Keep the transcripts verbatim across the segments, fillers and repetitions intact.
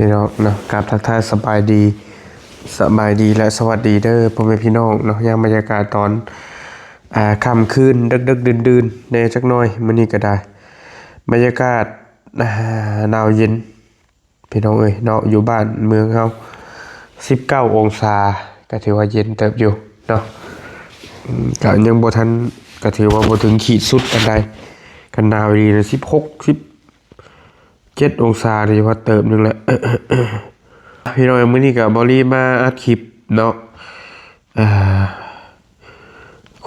พี่น้องเนาะ กราบทักทายสบายดี สบายดีและสวัสดีเด้อพ่อแม่พี่น้องเนาะ ยามบรรยากาศตอน อ่า ค่ำคืน ดึกๆ ดื่นๆ แน่จักหน่อย มื้อนี้ก็ได้ บรรยากาศ อ่า หนาวเย็น พี่น้องเอ้ยเนาะ อยู่บ้านเมืองเฮา สิบเก้าองศา ก็ถือว่าเย็นเติบอยู่เนาะ อืม ก็ยังบ่ทัน ก็ถือว่าบ่ถึงขีดสุดปานใด คันหนาวอีหลีนะ สิบหก สิบเจ็ดองศา นี่ว่าเติบหนึ่งแล้ว พี่น้องเอ้ย มื้อนี้ก็บ่าวลีมาอัดคลิปเนาะ อ่า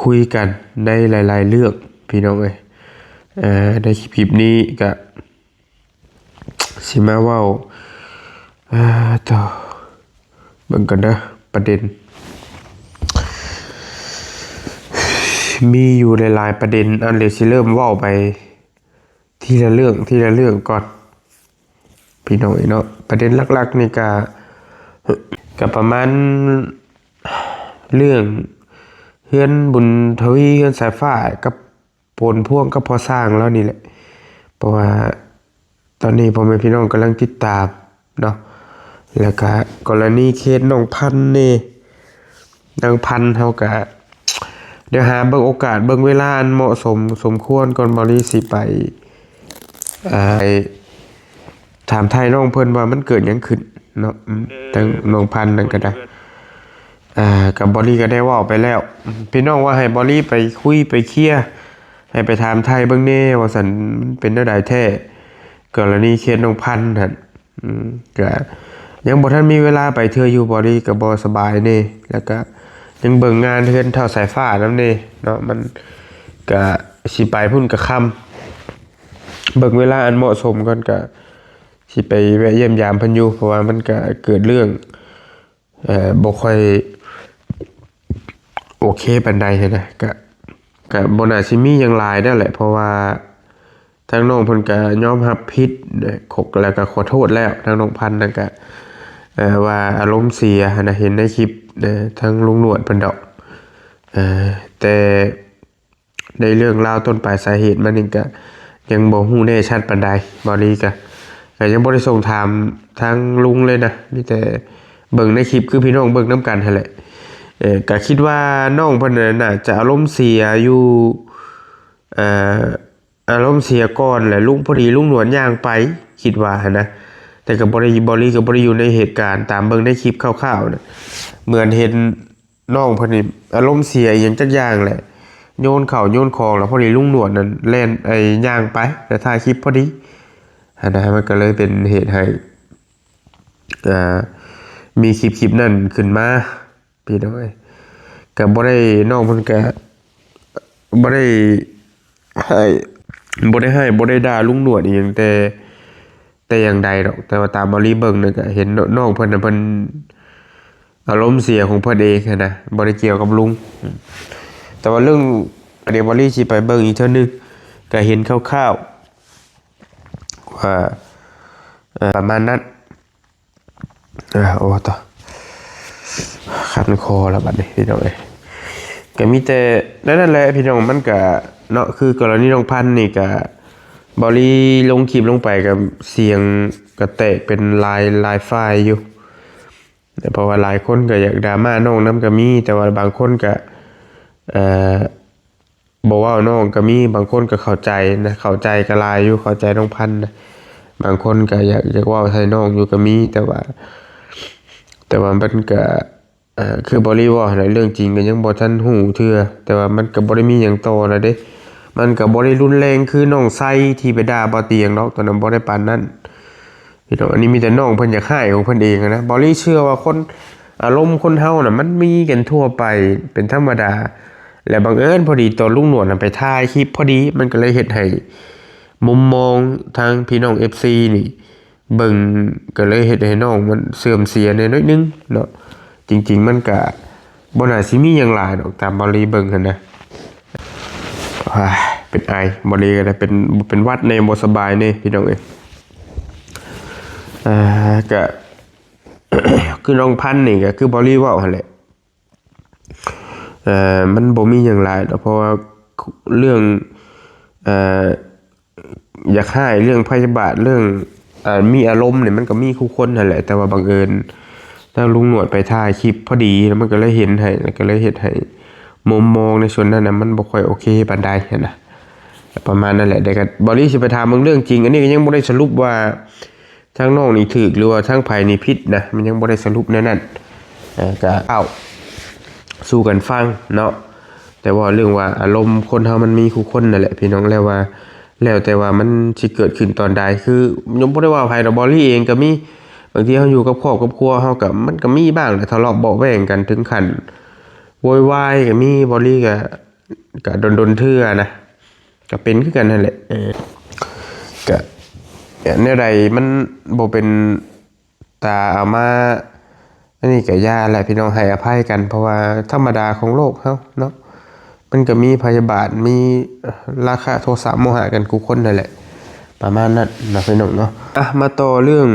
คุยกันในหลายๆเรื่อง พี่น้องเอ้ย เอ่อ ในคลิปนี้ก็สิมาเว้า อ่า ต่อ เบิ่งกันเด้อ ประเด็น มีอยู่หลายๆประเด็น อันเดี๋ยวสิเริ่มเว้าไปทีละเรื่อง ทีละเรื่องก่อน พี่น้องเอ้ยเนาะ ประเด็นหลักๆนี่ก็ ก็ประมาณ เรื่องเฮือนบุญทวี เฮือนสายฟ้า กับผลพวงกับพ่อสร้างแล้วนี่แหละ เพราะว่าตอนนี้พ่อแม่พี่น้องกำลังติดตามเนาะ แล้วก็กรณีเคสน้องพันธุ์นี่ น้องพันธุ์เฮาก็ เดี๋ยวหาเบิ่งโอกาส เบิ่งเวลาอันเหมาะสม สมควรก่อน บ่าวลีสิไป อ่า ไปถามไถ่น้องเพิ่นว่ามันเกิดหยังขึ้นเนาะ อืม ทางน้องพันธุ์นั่นก็ได้ อ่า กับบ่าวลีก็ได้เว้าไปแล้ว พี่น้องว่าให้บ่าวลีไปคุยไปเคลียร์ ให้ไปถามไถ่เบิ่งแหน่ว่าซั่น มันเป็นแนวใดแท้ กรณีเคสน้องพันธุ์หั่น อืม ก็ยังบ่ทันมีเวลาไปเทื่ออยู่ บ่าวลีก็บ่สบายแหน่ แล้วก็ยังเบิ่งงานเฮือนท้าวสายฟ้านำแหน่เนาะ มันก็สิไปพุ้นก็ค่ำ เบิ่งเวลาอันเหมาะสมก่อน ก็สิไปแวะเยี่ยมยามเพิ่นอยู่ เพราะว่ามันก็เกิดเรื่อง เอ่อ บ่ค่อยโอเคปานใดหั้นนะ ก็ ก็บ่น่าสิมีหยังหลายนั่นแหละ เพราะว่าทางน้องเพิ่นก็ยอมรับผิดนะ ขอ- แล้วก็ขอโทษแล้ว ทางน้องพันธุ์นั่นก็ เอ่อ ว่าอารมณ์เสียหั้นนะ เห็นในคลิป เอ่อ ทางลุงหนวดเพิ่นดอก เอ่อ แต่ในเรื่องราวต้นปลายสาเหตุมันนี่ก็ยังบ่ฮู้แน่ชัดปานใด บ่าวลีก็ ก็ยังบ่ได้ส่งถามทางลุงเลยนะ มีแต่เบิ่งในคลิปคือพี่น้องเบิ่งนำกันหั้นแหละ เอ่อ ก็คิดว่าน้องเพิ่นน่ะน่าจะอารมณ์เสียอยู่ เอ่อ อารมณ์เสียก่อนแหละ ลุง พอดีลุงหนวดย่างไป คิดว่าหั้นนะ แต่ก็บ่ได้ บ่าวลีก็บ่ได้อยู่ในเหตุการณ์ ตามเบิ่งในคลิปคร่าวๆนะ เหมือนเห็นน้องเพิ่นนี่อารมณ์เสียอีหยังจักอย่างแหละ โยนข้าวโยนของ แล้วพอดีลุงหนวดนั่นแล่น ไอ้ ย่างไป แล้วถ่ายคลิปพอดีหั้นนะ มันก็เลยเป็นเหตุให้ อ่า มีคลิป คลิปนั้นขึ้นมา พี่น้องเอ้ย ก็บ่ได้ น้องเพิ่นก็บ่ได้ให้ บ่ได้ให้ บ่ได้ด่าลุงหนวดอีหยังแต่ แต่อย่างใดดอก แต่ว่าตามบ่าวลีเบิ่งนั่นก็เห็นน้องเพิ่นน่ะ เพิ่นอารมณ์เสียของเพิ่นเองหั้นนะ บ่ได้เกี่ยวกับลุง อืม แต่ว่าเรื่อง เดี๋ยวบ่าวลีสิไปเบิ่งอีกเทื่อนึง ก็เห็นคร่าวๆ ว่า เอ่อ ประมาณนั้น อ่า โอ้ ต่อ คันคอแล้วบัดนี้พี่น้องเอ้ย ก็มีแต่นั่นแหละพี่น้อง มันก็เนาะ คือกรณีน้องพันธุ์นี่ก็ บ่าวลีลงคลิปลงไปก็เสียงก็แตกเป็นหลาย หลายฝ่ายอยู่ เพราะว่าหลายคนก็อยากดราม่าน้องนำก็มี แต่ว่าบางคนก็ เอ่อ บ่เว้าน้องก็มี บางคนก็เข้าใจนะ เข้าใจก็หลายอยู่ เข้าใจน้องพันธุ์นะ บางคนก็อยาก อยากเว้าใส่น้องอยู่ก็มี แต่ว่า แต่ว่ามันก็ เอ่อ คือบ่าวลีเว้าหั้นแหละ เรื่องจริงก็ยังบ่ทันฮู้เทื่อ แต่ว่ามันก็บ่ได้มีหยังต่อแล้วเด้ มันก็บ่ได้รุนแรงคือน้องไซที่ไปด่าบ่าวเตียงดอก ตอนนั้นบ่ได้ปานนั้น พี่น้อง อันนี้มีแต่น้องเพิ่นอยากร้ายของเพิ่นเองหั้นนะ บ่าวลีเชื่อว่าคน อารมณ์คนเฮาน่ะ มันมีกันทั่วไป เป็นธรรมดา และบังเอิญพอดีตอนลุงหนวดน่ะไปถ่ายคลิปพอดี มันก็เลยเฮ็ดให้มุมมองทางพี่น้อง เอฟซี นี่ เบิ่ง ก็เลยเฮ็ดให้น้องมันเสื่อมเสียแหน่น้อยนึงเนาะ จริงๆ มันก็บ่น่าสิมีหยังหลายดอก ตามบ่าวลีเบิ่งหั้นนะ อ่า เป็นไอ บ่าวลีก็ได้เป็น เป็นหวัดแหน่ บ่สบายแหน่ พี่น้องเอ้ย อ่า ก็ คือน้องพันธุ์นี่ก็คือบ่าวลีเว้าหั้นแหละ เอ่อ มันบ่มีหยังหลายดอก เพราะว่าเรื่อง เอ่อ อยากร้าย เรื่องพยาบาท เรื่อง อ่ามีอารมณ์เนี่ยมันก็มีคู่คนนั่นแหละ แต่ว่าบังเอิญทางลุงหนวดไปถ่ายคลิปพอดีแล้วมันก็เลยเห็นให้แล้วก็เลยเฮ็ดให้มุมมองในส่วนนั้นน่ะมันบ่ค่อยโอเคปานใดหั้นนะ ประมาณนั้นแหละ เดี๋ยวก็บอลลี่สิไปถามเบิ่งเรื่องจริง อันนี้ก็ยังบ่ได้สรุปว่าทางน้องนี่ถูกหรือว่าทางไผนี่ผิดนะ มันยังบ่ได้สรุปแนวนั้น เอ่อก็เอาสู่กันฟังเนาะ แต่ว่าเรื่องว่าอารมณ์คนเฮามันมีคู่คนนั่นแหละพี่น้อง แล้วว่า แล้วแต่ว่ามันสิเกิดขึ้นตอนใด คือยังบ่ได้ว่าไผดอก บอลลี่เองก็มี บางทีเฮาอยู่กับครอบกับครัวเฮาก็ มันก็มีบ้างแหละ ทะเลาะเบาะแว้งกันถึงขั้นโวยวายก็มี บอลลี่ก็ ก็โดนๆเทื่อนะ ก็เป็นคือกันนั่นแหละ เออ ก็แนวใดมันบ่เป็นตาเอามา อันนี้ก็อย่าแหละพี่น้อง ให้อภัยกัน เพราะว่าธรรมดาของโลกเฮาเนาะ มันก็มีพยาบาท มีราคะ โทสะ โมหะกันคู่คนนั่นแหละ ประมาณนั้นนะพี่น้องเนาะ อ่ะ มาต่อเรื่อง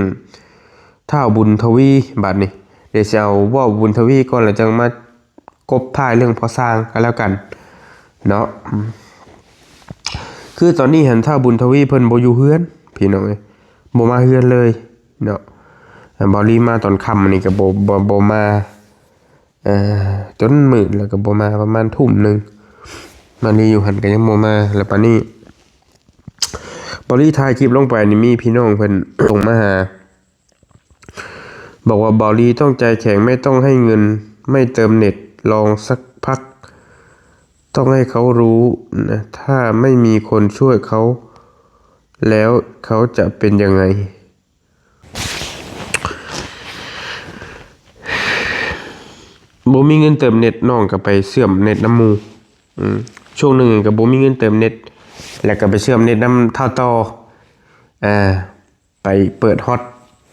ท้าวบุญทวี บัดนี้ เดี๋ยวสิเอาเว้าบุญทวีก่อน แล้วจังมากบท้ายเรื่องพ่อสร้างก็แล้วกันเนาะ คือตอนนี้หั้นท้าวบุญทวีเพิ่นบ่อยู่เฮือน พี่น้องเอ้ย บ่มาเฮือนเลยเนาะ บอลลี่มาตอนค่ำนี่ก็บ่ บ่ บ่มา เอ่อ จนมืดแล้วก็บ่มา ประมาณทุ่มหนึ่ง บอลลี่อยู่หั้นก็ยังบ่มา แล้วปานนี้ บอลลี่ถ่ายคลิปลงไปนี่มีพี่น้องเพิ่นส่งมาหา บอกว่าบอลลี่ต้องใจแข็ง ไม่ต้องให้เงิน ไม่เติมเน็ต ลองสักพัก ต้องให้เขารู้นะ ถ้าไม่มีคนช่วยเขา แล้วเขาจะเป็นยังไง บ่มีเงินเติมเน็ต น้องก็ไปเชื่อมเน็ตนำหมู่ อืม ช่วงหนึ่งก็บ่มีเงินเติมเน็ต แล้วก็ไปเชื่อมเน็ตนำท้าวต่อ อ่า ไปเปิดฮอต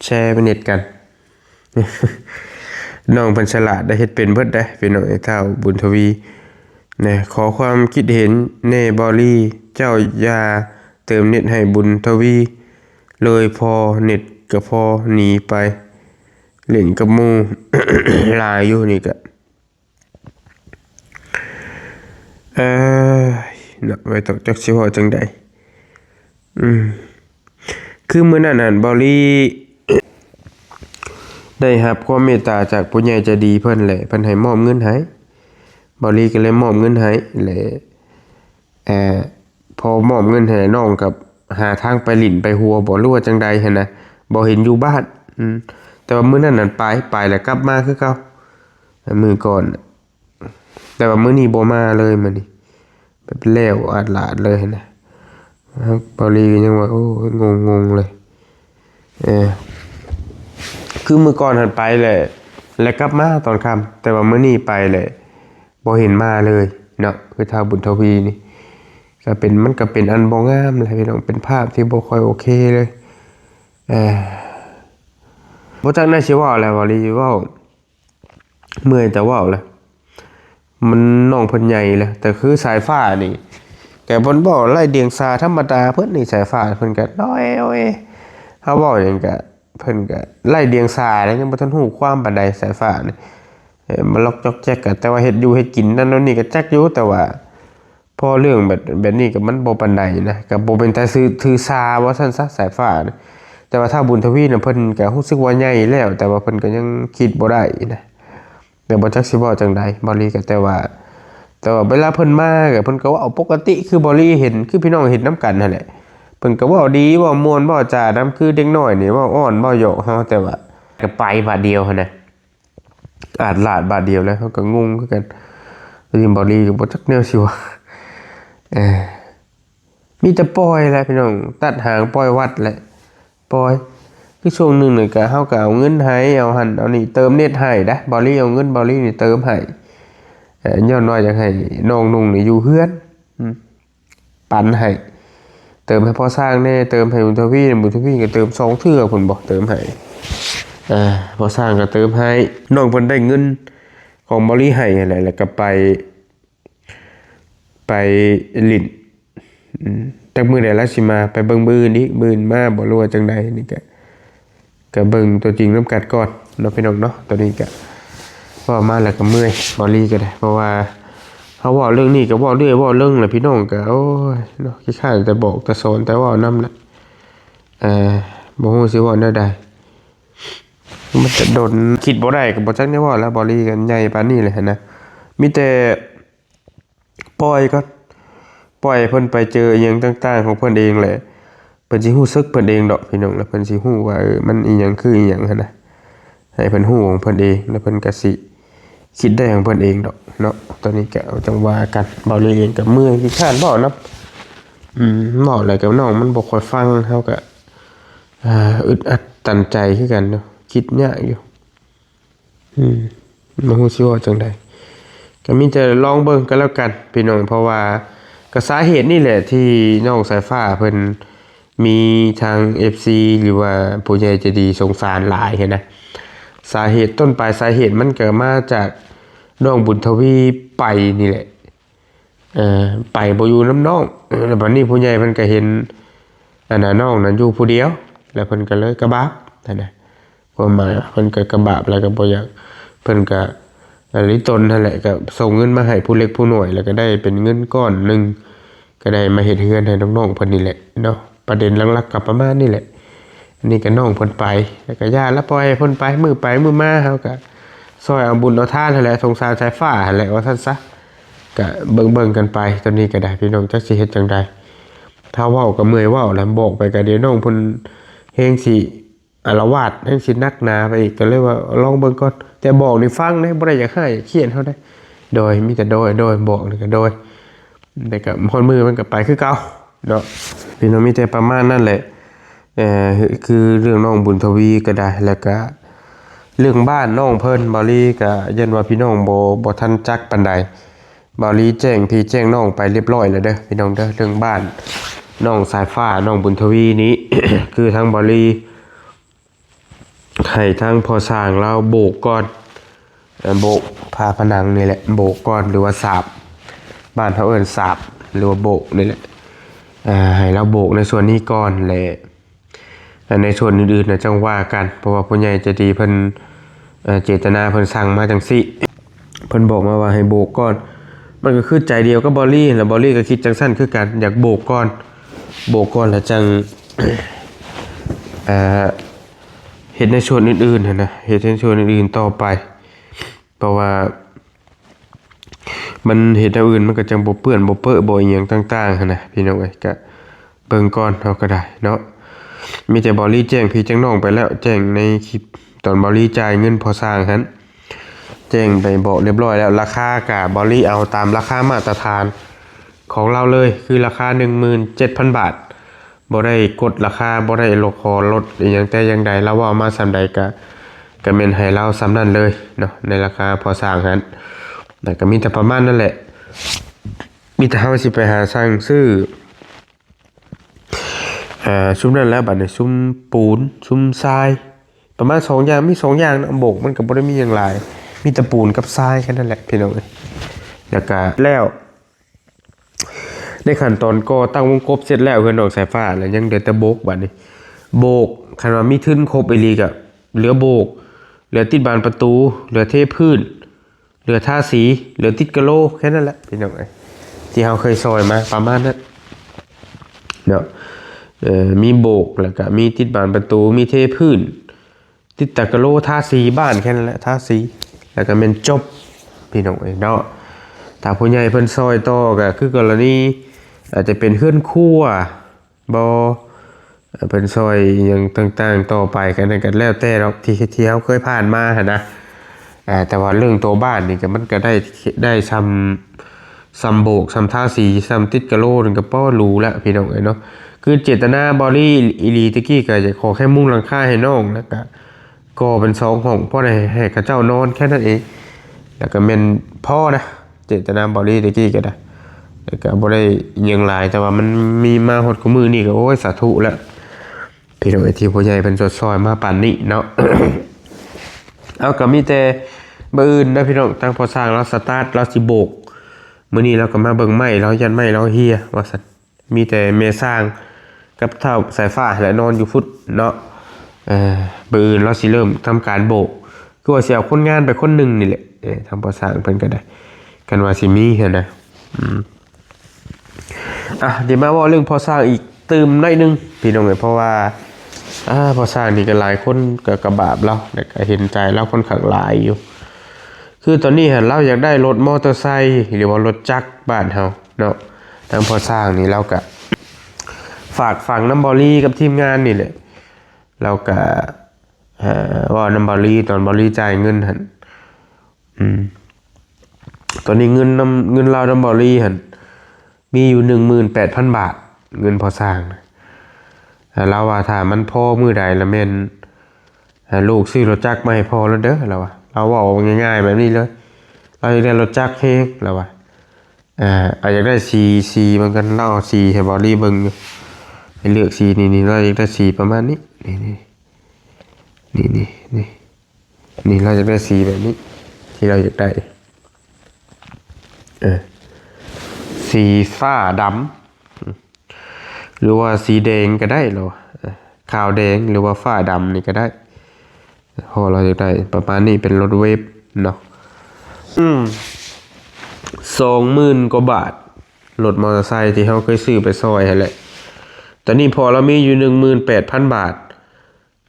แชร์เน็ตกัน น้องเพิ่นฉลาดได้ เฮ็ดเป็นเบิดได้ พี่น้อง ไอ้ท้าวบุญทวีนะ ขอความคิดเห็นแน่บอลลี่ เจ้าอย่าเติมเน็ตให้บุญทวีเลย พอเน็ตก็พอหนีไปเล่นกับหมู่ หลายอยู่นี่ก็ เอ้ย เนาะ ไว้ตกจักสิเว้าจั่งใด อืม คือมื้อนั้นหั่น บอลลี่ ได้รับความเมตตาจากผู้ใหญ่ใจดีเพิ่นแหละ เพิ่นให้มอบเงินให้ บอลลี่ก็เลยมอบเงินให้แหละ เอ่อ พอมอบเงินให้น้องกับหาทางไปหลิ้นไปหัวบ่ หรือว่าจั่งใดหั้นนะ บ่เห็นอยู่บ้าน อืม แต่ว่ามื้อนั้นนั่นไป ไปแล้วกลับมาคือเก่า มื้อก่อน แต่ว่ามื้อนี้บ่มาเลยมื้อนี้ แบบแล้วอาดลาดเลยหั้นนะ บอลลี่ก็ยังว่า โอ้ย งงๆเลย เออ คือมื้อก่อนหั้นไปแหละ แล้วกลับมาตอนค่ำ แต่ว่ามื้อนี้ไปแหละ บ่เห็นมาเลยเนาะ คือท้าวบุญทวีนี่ ก็เป็น มันก็เป็นอันบ่งามแหละพี่น้อง เป็นภาพที่บ่ค่อยโอเคเลย เออ บ่จักแนวสิเว้าแล้ว บอลลี่เว้า เมื่อยแต่เว้าแหละ มันน้องเพิ่นใหญ่แล้ว แต่คือสายฟ้านี่ แต่เพิ่นเว้าไร้เดียงสาธรรมดา เพิ่นนี่สายฟ้าเพิ่นก็น้อยโอ้ย เฮาเว้าหยังก็ เพิ่นก็ไร้เดียงสาแล้ว ยังบ่ทันฮู้ความปานใด สายฟ้านี่ เอ่อ มาล็อกจอกแจ๊กก็ แต่ว่าเฮ็ดอยู่เฮ็ดกินนั่นโน่นนี่ก็จักอยู่ แต่ว่า พอเรื่องแบบ แบบนี้ก็มันบ่ปานใดนะ ก็บ่เป็นตาซื่อ ถือสาว่าซั่นซะ สายฟ้านะ แต่ว่าท้าวบุญทวีน่ะ เพิ่นก็รู้สึกว่าใหญ่แล้ว แต่ว่าเพิ่นก็ยังคิดบ่ได้นะ แต่บ่จักสิเว้าจั่งใด บอลลี่ก็ แต่ว่า แต่ว่าเวลาเพิ่นมาก็ เพิ่นก็เว้าปกติ คือบอลลี่เห็น คือพี่น้องเห็นนำกันนั่นแหละ เพิ่นก็เว้าดี เว้าม่วน เว้าจ๋านำ คือเด็กน้อยนี่ เว้าอ้อน เว้าหยอกเฮา แต่ว่าก็ไปบาดเดียวหั้นนะ อาดลาดบาดเดียวแล้ว เฮาก็งงคือกัน แล้วนี่บอลลี่ก็บ่จักแนวสิว่า เออ มีแต่ปล่อยแหละพี่น้อง ตัดหางปล่อยวัดแหละ ปล่อย คือช่วงหนึ่งนี่ก็ เฮาก็เอาเงินให้ เอาหั่นเอานี่ เติมเน็ตให้นะ บอลลี่เอาเงินบอลลี่นี่เติมให้ เอ่อ ย้อนว่าอยากให้น้องนุ่งนี่อยู่เฮือน อืม ปันให้ เติมให้พ่อสร้างแน่ เติมให้บุญทวี บุญทวีก็เติมสองเทื่อพุ้นบ่ เติมให้ เอ่อ พ่อสร้างก็เติมให้ น้องเพิ่นได้เงินของบอลลี่ให้หั้นแหละ แล้วก็ไป ไปหลิ้น อืม จักมื้อใดลาวสิมา ไปเบิ่งมื้ออื่นอีก มื้ออื่นมาบ่ หรือว่าจั่งใดนี่ก็ ก็เบิ่งตัวจริงนำกันก่อนเนาะพี่น้องเนาะ ตัวนี้ก็ เว้ามาแล้วก็เมื่อย บอลลี่ก็ได้ เพราะว่าเฮาเว้าเรื่องนี้ก็เว้าเรื่อยเว้าเรื่องแหละพี่น้องก็ โอ้ย เนาะ ขี้คร้านแต่บอกแต่สอนแต่เว้านำแหละ เอ่อ บ่ฮู้สิเว้าแนวใด มันก็โดน คิดบ่ได้ก็บ่จักแนวเว้าแล้ว บ่าวลีก็ใหญ่ปานนี้เลยหั้นนะ มีแต่ปล่อยก่อน ปล่อยเพิ่นไปเจออิหยังต่างๆของเพิ่นเองแหละ เพิ่นสิฮู้สึกเพิ่นเองดอกพี่น้อง แล้วเพิ่นสิฮู้ว่า เออ มันอิหยังคืออิหยังหั้นนะ ให้เพิ่นฮู้ของเพิ่นเอง แล้วเพิ่นก็สิคิดได้ของเพิ่นเองดอกเนาะ ตอนนี้ก็จั่งว่ากัน บ่าวลีเองก็เมื่อยขี้คร้านเว้านำ อืม เว้าแล้วก็น้องมันบ่ค่อยฟัง เฮาก็ อ่า อึดอัดตันใจคือกันเนาะ คิดยากอยู่ อืม บ่ฮู้สิเว้าจั่งใด ก็มีแต่ลองเบิ่งก็แล้วกันพี่น้อง เพราะว่าก็สาเหตุนี่แหละที่น้องสายฟ้าเพิ่นมีทาง เอฟซี หรือว่าผู้ใหญ่ใจดีสงสารหลายหั้นนะ สาเหตุต้นปลายสาเหตุมันก็มาจากน้องบุญทวีไปนี่แหละ เอ่อ ไปบ่อยู่นำน้อง เออ แล้วบัดนี้ผู้ใหญ่เพิ่นก็เห็น อันน่ะ น้องนั้นอยู่ผู้เดียว แล้วเพิ่นก็เลยกระบาบหั้นนะ ความหมายว่าเพิ่นก็กระบาบ แล้วก็บ่อยาก เพิ่นก็ อ่า ลิตนหั้นแหละ ก็ส่งเงินมาให้ผู้เล็กผู้น้อย แล้วก็ได้เป็นเงินก้อนหนึ่ง ก็ได้มาเฮ็ดเฮือนให้น้องๆเพิ่นนี่แหละเนาะ ประเด็นหลักๆก็ประมาณนี้แหละ อันนี้ก็น้องเพิ่นไป แล้วก็ย่าละปล่อยให้เพิ่นไป มื้อไปมื้อมา เฮาก็ซ่อยเอาบุญเอาทานหั้นแหละ สงสารสายฟ้าหั้นแหละ ว่าซั่นซะ ก็เบิ่งๆกันไป ตอนนี้ก็ได้ พี่น้องจักสิเฮ็ดจั่งใด ถ้าเว้าก็เมื่อยเว้าแหละ บอกไปก็เดี๋ยวน้องเพิ่นแฮงสิอาละวาด แฮงสิหนักหนาไปอีก ก็เลยว่าลองเบิ่งก่อน แต่บอกนี่ฟังเด้ บ่ได้อยากร้ายอยากเฆียดเฮาเด้ โดย มีแต่โดย โดย บอกนี่ก็โดย แต่ก็ฮอดมื้อมันก็ไปคือเก่าเนาะ พี่น้อง มีแต่ประมาณนั้นแหละ เอ่อ คือเรื่องน้องบุญทวีก็ได้ แล้วก็เรื่องบ้านน้องเพิ่น บ่าวลีก็ย้านว่าพี่น้องบ่ บ่ทันจักปานใด บ่าวลีแจ้งพี่แจ้งน้องไปเรียบร้อยแล้วเด้อพี่น้องเด้อ เรื่องบ้านน้องสายฟ้า น้องบุญทวีนี้ คือทางบ่าวลีให้ทางพ่อช่างลาวโบกก่อน เอ่อ โบกฝาผนังนี่แหละ โบกก่อน หรือว่าสาบ บ้านเฮาเอิ้นสาบ หรือว่าโบกนี่แหละ อ่า ให้ลาวโบกในส่วนนี้ก่อน และ อ่า ในส่วนอื่นๆน่ะจั่งว่ากัน เพราะว่าผู้ใหญ่ใจดีเพิ่น เอ่อ เจตนาเพิ่นสั่งมาจั่งซี้ เพิ่นบอกมาว่าให้โบกก่อน มันก็คือใจเดียวกับบ่าวลี แล้วบ่าวลีก็คิดจั่งซั้นคือกัน อยากโบกก่อน โบกก่อนแล้วจั่ง เอ่อ เฮ็ดในส่วนอื่นๆหั้นนะ เฮ็ดในส่วนอื่นๆต่อไป เพราะว่า มันเฮ็ดแนวอื่นมันก็จั่งบ่เปื้อนบ่เปอะบ่อิหยังต่างๆหั้นนะ พี่น้องเอ้ย ก็เบิ่งก่อนเฮาก็ได้เนาะ มีแต่บ่าวลีแจ้งพี่แจ้งน้องไปแล้ว แจ้งในคลิปตอนบ่าวลีจ่ายเงินพ่อช่างหั้น แจ้งไปบอกเรียบร้อยแล้ว ราคาก็บ่าวลีเอาตามราคามาตรฐานของลาวเลย คือราคาหนึ่งหมื่นเจ็ดพันบาท บ่ได้กดราคา บ่ได้ลด ขอลดอิหยังแต่อย่างใด ลาวเว้ามาส่ำใดก็ ก็แม่นให้ลาวส่ำนั้นเลยเนาะ ในราคาพ่อช่างหั้น แล้วก็มีแต่ประมาณนั้นแหละ มีแต่เฮาสิไปหาสั่งซื้อ อ่า ซุมนั้นแล้ว บัดนี้ซุมปูน ซุมทราย ประมาณสองอย่าง มีสองอย่างเนาะ โบกมันก็บ่ได้มีหยังหลาย มีแต่ปูนกับทรายแค่นั้นแหละพี่น้องเอ้ย แล้วก็แล้ว ในขั้นตอนก่อตั้งวงกบเสร็จแล้ว เฮือนน้องสายฟ้า แล้วยังเหลือแต่โบก บัดนี้ โบก คันว่ามีทุนครบอีหลีก็เหลือโบก เหลือติดบานประตู เหลือเทพื้น เหลือทาสี เหลือติดกะโหล แค่นั้นแหละพี่น้องเอ้ย ที่เฮาเคยซอยมาประมาณนั้นเนาะ เอ่อ มีโบก แล้วก็มีติดบานประตู มีเทพื้น ติดตะกะโหล ทาสีบ้านแค่นั้นแหละ ทาสี แล้วก็แม่นจบ พี่น้องเอ้ยเนาะ ถ้าผู้ใหญ่เพิ่นซอยต่อก็คือกรณี อาจจะเป็นเฮือนครัวบ่ เอ่อ เพิ่นซอยหยังต่างๆต่อไป ก็นั่นก็แล้วแต่ดอก ที่ ที่เฮาเคยผ่านมาหั้นนะ อ่า แต่ว่าเรื่องตัวบ้านนี่ก็มันก็ได้ ได้ส่ำ ส่ำโบก ส่ำทาสี ส่ำติดกะโหล นี่ก็พอหรูแล้วพี่น้องเอ้ยเนาะ คือเจตนาบ่าวลีอีหลีตะกี้ก็จะขอแค่มุงหลังคาให้น้อง แล้วก็ก่อเป็นสองห้อง พอได้ให้เขาเจ้านอนแค่นั้นเอง แล้วก็แม่นพอนะ เจตนาบ่าวลีตะกี้ก็ได้ แล้วก็บ่ได้อิหยังหลาย แต่ว่ามันมีมาฮอดคุมื้อนี้ก็ โอ้ย สาธุแล้ว พี่น้องเอ้ย ที่ผู้ใหญ่เพิ่นซอยมาปานนี้เนาะ เอา ก็มีแต่มื้ออื่นนะพี่น้อง ทางพ่อช่างลาวสตาร์ท ลาวสิโบก มื้อนี้ลาวก็มาเบิ่งไม้ลาว ย้านไม้ลาวเหี่ย ว่าซั่น มีแต่แม่ช่างกับท้าวสายฟ้าแหละนอนอยู่พุ้นเนาะ เอ่อ มื้ออื่นลาวสิเริ่มทำการโบก คือว่าสิเอาคนงานไปคนหนึ่งนี่แหละ เอ่อ ทางพ่อช่างเพิ่นก็ได้ คันว่าสิมีหั้นนะ อืม อ่ะ เดี๋ยวมาเว้าเรื่องพ่อช่างอีกตื่มหน่อยหนึ่งพี่น้องเอ้ย เพราะว่า อ่า พ่อสร้างนี่ก็หลายคนก็ ก็บาปลาว แล้วก็เห็นใจลาวค่อนข้างหลายอยู่ คือตอนนี้หั้นลาวอยากได้รถมอเตอร์ไซค์ หรือว่ารถจักรบ้านเฮาเนาะ ทางพ่อสร้างนี่ลาวก็ฝากฝังนำบ่าวลีกับทีมงานนี่แหละ ลาวก็ เอ่อ เว้านำบ่าวลี ตอนบ่าวลีจ่ายเงินหั้น อืม ตอนนี้เงินนำ เงินลาวนำบ่าวลีหั้น มีอยู่ หนึ่งหมื่นแปดพันบาท เงินพ่อสร้างนะ อ่า ลาวว่าถ้ามันพอมื้อใดละแม่น อ่า ลูกซื้อรถจักรมาให้พ่อแล้วเด้อ ลาวว่า ลาวเว้าง่ายๆแบบนี้เลย ลาวอยากได้รถจักรแฮง ลาวว่า อ่า อาจอยากได้สี สีเหมือนกัน ลาวเอาสีให้บ่าวลีเบิ่งอยู่ ให้เลือกสี นี่ นี่ ลาวอยากได้สีประมาณนี้ นี่ นี่ นี่ นี่ นี่ นี่ ลาวอยากได้สีแบบนี้ ที่ลาวอยากได้ เออ สีฟ้าดำ หรือว่าสีแดงก็ได้ ลาวว่า เออ ขาวแดงหรือว่าฟ้าดำนี่ก็ได้ พ่อลาวอยากได้ประมาณนี้ เป็นรถเวฟเนาะ อืม สองหมื่นกว่าบาท รถมอเตอร์ไซค์ที่เฮาเคยซื้อไปซ่อยหั้นแหละ ตอนนี้พ่อลาวมีอยู่ หนึ่งหมื่นแปดพันบาท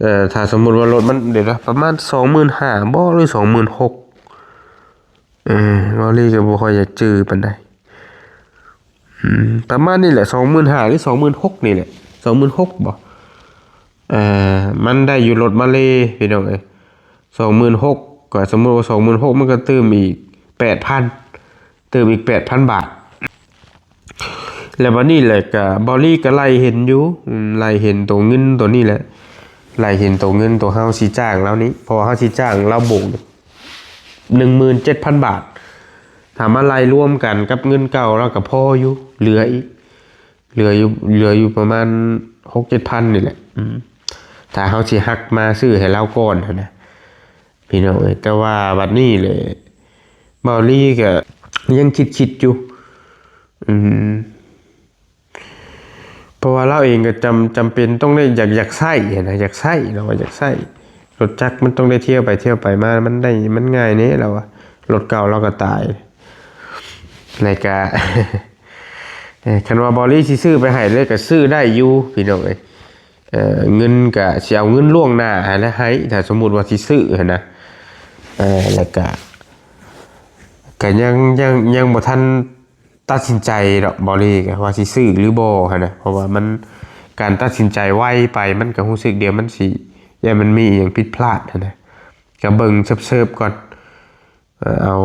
เอ่อ ถ้าสมมุติว่ารถมัน เดี๋ยวนะ ประมาณ สองหมื่นห้าบ่ หรือ สองหมื่นหก เออ บ่าวลีก็บ่ค่อยอยากจื่อปานใด อืม ประมาณนี้แหละ สองหมื่นห้า หรือ สองหมื่นหก นี่แหละ สองหมื่นหกบ่ เอ่อ มันได้อยู่รถมาเลย์ พี่น้องเอ้ย สองหมื่นหก ก็สมมุติว่า สองหมื่นหก มันก็เติมอีก แปดพัน เติมอีก แปดพันบาท แล้วบัดนี้แหละก็บ่าวลีก็ไล่เห็นอยู่ อืม ไล่เห็นตัวเงินตัวนี้แหละ ไล่เห็นตัวเงินตัวเฮาสิจ้างลาวนี้ เพราะว่าเฮาสิจ้างลาวโบก หนึ่งหมื่นเจ็ดพันบาท ถ้ามาไล่รวมกันกับเงินเก่าลาวก็พออยู่ เหลืออีก เหลืออยู่ เหลืออยู่ประมาณ หกเจ็ดพันนี่แหละ อืม ถ้าเฮาสิหักมาซื้อให้ลาวก่อนหั้นนะ พี่น้องเอ้ย แต่ว่าบัดนี้เลย บ่าวลีก็ยังคิดๆอยู่ อืม เพราะว่าลาวเองก็จำ จำเป็นต้องได้ อยาก อยากใช้หั้นนะ อยากใช้ ลาวว่าอยากใช้ รถจักรมันต้องได้เที่ยวไปเที่ยวไปมา มันได้ มันง่ายแหน่ ลาวว่า รถเก่าลาวก็ตาย แล้วก็ เอ่อ คันว่าบ่าวลีสิซื้อไปให้เลยก็ซื้อได้อยู่ พี่น้องเอ้ย เอ่อ เงินก็สิเอาเงินล่วงหน้าหั้นแหละให้ ถ้าสมมุติว่าสิซื้อหั้นนะ เอ่อ แล้วก็ ก็ยัง ยัง ยังบ่ทันตัดสินใจดอก บ่าวลีก็ว่าสิซื้อหรือบ่หั้นนะ เพราะว่ามัน การตัดสินใจไวไป มันก็รู้สึกเดี๋ยวมันสิ ย่านมันมีอิหยังผิดพลาดหั้นนะ ก็เบิ่งเสิร์ฟๆก่อน เอ่อ เอา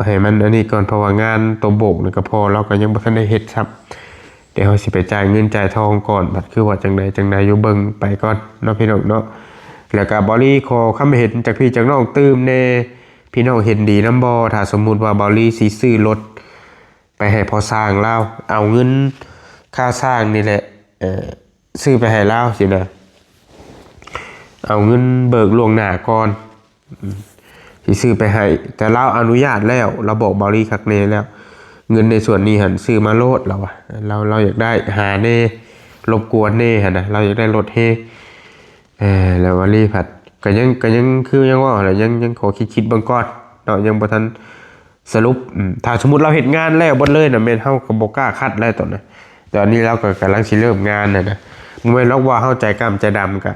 ให้มันอันนี้ก่อน เพราะว่างานตัวโบกนี่ก็พ่อลาวก็ยังบ่ทันได้เฮ็ดซ้ำ เดี๋ยวเฮาสิไปจ่ายเงินจ่ายทองก่อน บัดคือว่าจั่งใดจั่งใดอยู่ เบิ่งไปก่อนเนาะพี่น้องเนาะ แล้วก็บ่าวลีขอความเห็นจากพี่จากน้องตื่มแหน่ พี่น้องเห็นดีนำบ่ ถ้าสมมุติว่าบ่าวลีสิซื้อรถไปให้พ่อสร้างลาว เอาเงินค่าสร้างนี่แหละ เอ่อ ซื้อไปให้ลาวซี้นะ เอาเงินเบิกล่วงหน้าก่อน อืม สิซื้อไปให้ แต่ลาวอนุญาตแล้ว ลาวบอกบ่าวลีคักแหน่แล้ว เงินในส่วนนี้หั้นซื้อมาโลด ลาวว่า ลาว ลาวอยากได้ หาแหน่ รบกวนแหน่หั้นนะ ลาวอยากได้รถแฮง เออ แล้วบ่าวลีผัด ก็ยัง ก็ยังคือยังเว้าหั้นแหละ ยัง ยังขอคิดๆเบิ่งก่อนเนาะ ยังบ่ทันสรุป อืม ถ้าสมมุติลาวเฮ็ดงานแล้วเบิดเลยน่ะ แม่นเฮาก็บ่กล้าคัดแล้วตอนนั้น ตอนนี้ลาวก็กำลังสิเริ่มงานหั้นนะ บ่แม่นหรอกว่าเฮาใจกล้าใจดำ ก็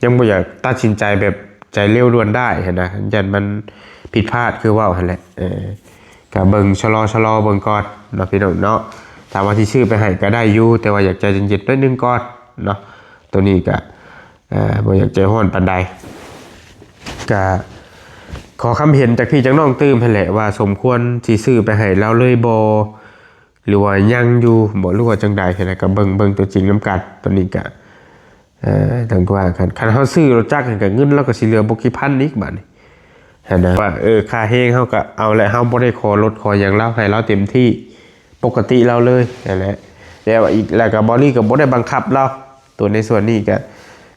ยังบ่อยากตัดสินใจแบบใจเร็วด่วนได้หั้นนะ ย่านมันผิดพลาดคือเว้าหั้นแหละ เออ ก็เบิ่งชะลอ ชะลอเบิ่งก่อนเนาะพี่น้องเนาะ ถ้าว่าสิซื้อไปให้ก็ได้อยู่ แต่ว่าอยากใจเย็นๆหน่อยหนึ่งก่อนเนาะ ตัวนี้ก็ เอ่อ บ่อยากใจร้อนปานใด ก็ขอความเห็นจากพี่จากน้องตื่มหั้นแหละ ว่าสมควรสิซื้อไปให้ลาวเลยบ่ หรือว่ายังอยู่บ่ หรือว่าจั่งใดหั้นนะ ก็เบิ่ง เบิ่งตัวจริงนำกัน ตอนนี้ก็ เอ่อ จั่งว่ากัน คันเฮาซื้อรถจักรหั้นก็เงินลาวก็สิเหลือบ่กี่พันอีกบาดนี้หั้นนะ ว่า เออ ค่าแฮงเฮาก็เอาแหละ เฮาบ่ได้ขอลดขอหยังลาว ให้ลาวเต็มที่ปกติลาวเลยหั้นแหละ แต่ว่าอีก แล้วก็บ่าวลีก็บ่ได้บังคับลาว ตัวในส่วนนี้ก็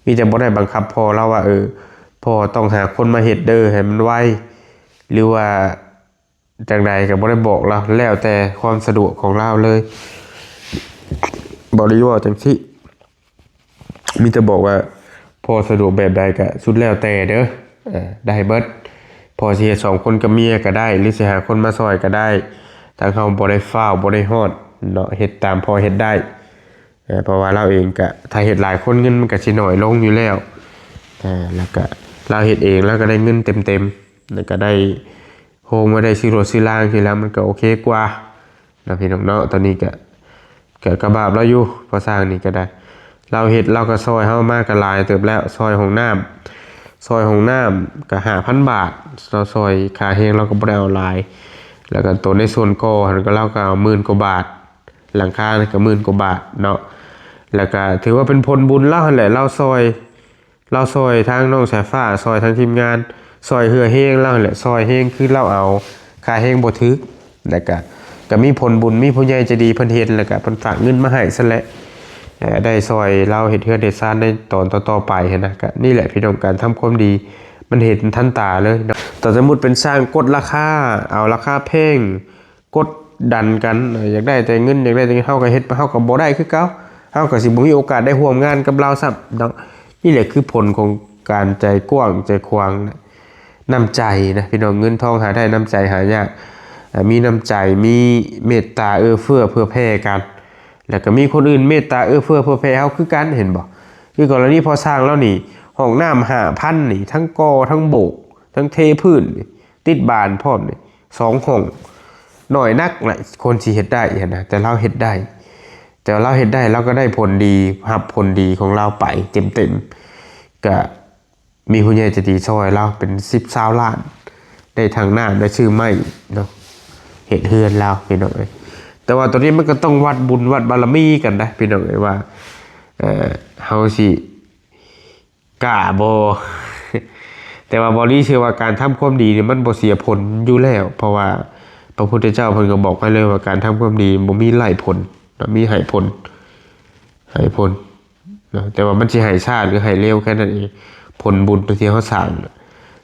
มีแต่บ่ได้บังคับพ่อลาวว่า เออ พ่อต้องหาคนมาเฮ็ดเด้อ ให้มันไว หรือว่าจั่งใดก็บ่ได้บอกลาว แล้วแต่ความสะดวกของลาวเลย บ่าวลีเว้าจั่งซี้ มีแต่บอกว่า พ่อสะดวกแบบใดก็สุดแล้วแต่เด้อ เอ่อ ได้เบิด พ่อสิเฮ็ดสองคนกับเมียก็ได้ หรือสิหาคนมาซ่อยก็ได้ ทางเฮาบ่ได้ฟ้าว บ่ได้ฮ้อนเนาะ เฮ็ดตามพ่อเฮ็ดได้ เอ่อเพราะว่าลาวเองก็ถ้าเฮ็ดหลายคนเงินมันก็สิน้อยลงอยู่แล้วเอ่อแล้วก็ลาวเฮ็ดเองลาวก็ได้เงินเต็มๆแล้วก็ได้โฮมมาได้ซื้อรถซื้อลางทีแล้วมันก็โอเคกว่าเนาะพี่น้องเนาะตอนนี้ก็ก็กะบาปลาวอยู่พอสร้างนี่ก็ได้ลาวเฮ็ดลาวก็ซอยเฮามาก็หลายเติบแล้วซอยห้องน้ำซอยห้องน้ำก็ห้าพันบาทลาวซอยค่าแฮงลาวก็บ่ได้เอาหลายแล้วก็ตัวในส่วนก่อหั้นก็ลาวก็เอาหมื่นกว่าบาท หลังคาก็หมื่นกว่าบาทเนาะแล้วก็ถือว่าเป็นผลบุญลาวหั้นแหละลาวซอยลาวซอยทางน้องสายฟ้าซอยทางทีมงานซอยเฮือแฮงลาวหั้นแหละซอยแฮงคือลาวเอาค่าแฮงบ่ถืกแล้วก็ก็มีผลบุญมีผู้ใหญ่ใจดีเพิ่นเห็นแล้วก็เพิ่นฝากเงินมาให้ซั่นแหละเอ่อได้ซอยลาวเฮ็ดเฮือนเฮ็ดซานในตอนต่อๆไปหั้นนะก็นี่แหละพี่น้องการทำความดีมันเห็นทันตาเลยเนาะถ้าสมมุติเป็นสร้างกดราคาเอาราคาแพง กดดันกันเอออยากได้แต่เงินอยากได้แต่เงินเฮาก็เฮ็ดเฮาก็บ่ได้คือเก่าเฮาก็สิบ่มีโอกาสได้ร่วมงานกับลาวซ้ำเนาะนี่แหละคือผลของการใจกว้างใจขวางนะน้ำใจนะพี่น้องเงินทองหาได้น้ำใจหายากอ่ามีน้ำใจมีเมตตาเอื้อเฟื้อเผื่อแผ่กันแล้วก็มีคนอื่นเมตตาเอื้อเฟื้อเผื่อแผ่เฮาคือกันเห็นบ่คือกรณีพอสร้างแล้วนี่ห้องน้ำห้าพันนี่ทั้งก่อทั้งโบกทั้งเทพื้นนี่ติดบานพร้อมนี่ สองห้องน้อยนักแหละคนสิเฮ็ดได้หั้นนะแต่ลาวเฮ็ดได้แต่ว่าลาวเฮ็ดได้ลาวก็ได้ผลดีรับผลดีของลาวไปเต็มๆก็มีผู้ใหญ่ใจดีซอยลาวเป็นสิบซาวล้านได้ทางน้ำได้ซื้อไม้เนาะเฮ็ดเฮือนลาวพี่น้องเอ้ยแต่ว่าตัวนี้มันก็ต้องวัดบุญวัดบารมีกันนะพี่น้องเอ้ยว่าเอ่อเฮาสิ กะบ่แต่ว่าบ่ลีเชื่อว่าการทำความดีนี่มันบ่เสียผลอยู่แล้ว เพราะว่าพระพุทธเจ้าเพิ่นก็บอกไว้เลยว่าการทำความดีบ่มีไร้ผลเนาะมีให้ผลให้ผลเนาะแต่ว่ามันสิให้ช้าหรือให้เร็วแค่นั้นเองผลบุญที่เฮาสร้างน่ะ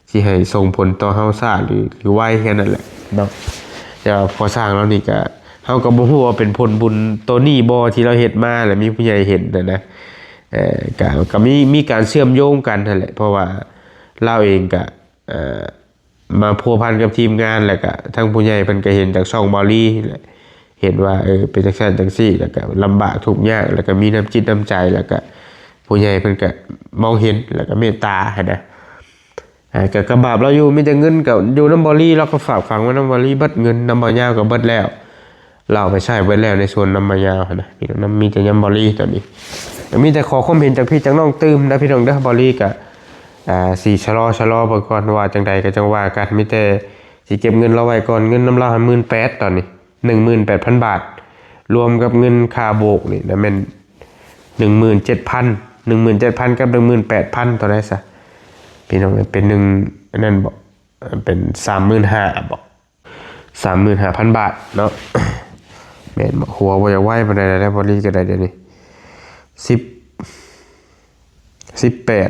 สิให้ส่งผลต่อเฮาช้าหรือหรือไวแค่นั้นแหละเนาะแต่ว่าพอสร้างแล้วนี่ก็เฮาก็บ่ฮู้ว่าเป็นผลบุญตัวนี้บ่ที่เราเฮ็ดมาแล้วมีผู้ใหญ่เห็นน่ะนะ เอ่อก็ก็มีมีการเชื่อมโยงกันนั่นแหละเพราะว่าลาวเองก็เอ่อมาพัวพันกับทีมงานแล้วก็ทั้งผู้ใหญ่เพิ่นก็เห็นจากช่องบอลลี่แหละเห็นว่าเออเป็นจังซั่นจังซี่แล้วก็ลำบากทุกข์ยากแล้วก็มีน้ำจิตน้ำใจแล้วก็ผู้ใหญ่เพิ่นก็มองเห็นแล้วก็เมตตาหั้นนะ อ่าก็กะบาปลาวอยู่มีแต่เงินก็อยู่นำบอลลี่ลาวก็ฝากฝังไว้นำบอลลี่เบิดเงินนำบ่าวยาวก็เบิดแล้วลาวเอาไปใช้เบิดแล้วในส่วนนำบ่าวยาวหั้นนะพี่น้องนำมีแต่ยำบอลลี่ตอนนี้ก็มีแต่ขอความเห็นจากพี่จากน้องตื่มนะพี่น้องเด้อบอลลี่ก็อ่าสิชะลอชะลอเบิ่งก่อนว่าจั่งใดก็จั่งว่ากันมีแต่สิเก็บเงินลาวไว้ก่อนเงินนำลาวหั้นหมื่นแปดตอนนี้หนึ่งหมื่นแปดพันบาทรวมกับเงินค่าโบกนี่นะแม่นหนึ่งหมื่นเจ็ดพันหนึ่งหมื่นเจ็ดพันกับหนึ่งหมื่นแปดพันเท่าใดซะ พี่น้องเป็นหนึ่งอันนั้นบ่เป็นสามหมื่นห้าบ่สามหมื่นห้าพันบาทเนาะแม่นบ่หัวบ่อยากไหวปานใดแล้วบอลลี่ก็ได้เดี๋ยวนี้สิบสิบแปด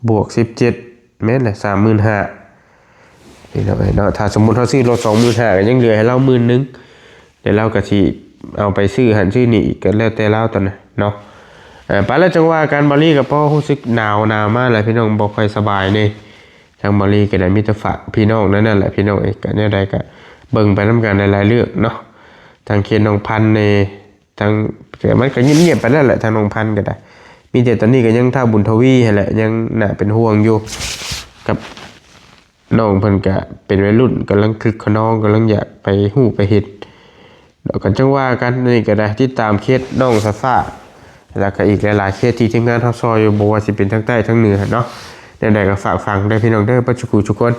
บวกสิบเจ็ดแม่นแหละสามหมื่นห้าพี่น้องเอ้ยเนาะถ้าสมมุติเฮาซื้อรถสองหมื่นห้าก็ยังเหลือให้ลาวหมื่นหนึ่งเดี๋ยวลาวก็สิเอาไปซื้อหั้นซื้อนี่อีกก็แล้วแต่ลาวตอนนั้นเนาะเอ่อไปแล้วจั่งว่ากันบอลลี่ก็พอรู้สึกหนาวหนาวมาแล้วพี่น้องบ่ค่อยสบายนี่ ทางบอลลี่ก็ได้มีแต่ฝากพี่น้องนั่นนั่นแหละพี่น้องเอ้ยก็แนวใดก็เบิ่งไปนำกันหลายๆเรื่องเนาะทางเขตหนองพันนี่ทางก็มันก็เงียบๆไปแล้วแหละทางหนองพันก็ได้ มีแต่ตอนนี้ก็ยังท้าวบุญทวีหั้นแหละยังน่าเป็นห่วงอยู่กับน้องเพิ่นก็เป็นวัยรุ่นกำลังคึกคะนองกำลังอยากไปฮู้ไปเห็น แล้วก็จั่งว่ากันนี่ก็ได้ติดตามเคสน้องซาซ่าแล้วก็อีกหลายๆเคสที่ทีมงานเฮาซอยอยู่บ่ว่าสิเป็นทางใต้ทางเหนือเนาะแนวใดก็ฝากฟังได้พี่น้องเด้อปัจจุบันทุกคน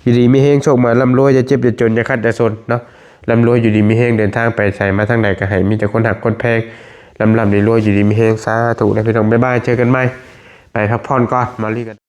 อยู่ดีมีแฮงโชคมาร่ำรวยอย่าเจ็บอย่าจนอย่าขัดอย่าสนเนาะร่ำรวยอยู่ดีมีแฮงเดินทางไปไสมาทางใดก็ให้มีแต่คนฮักคนแพงร่ำๆรวยๆอยู่ดีมีแฮงสาธุนะพี่น้องบ๊ายบายเจอกันใหม่ไปพักผ่อนก่อนมาลีกัน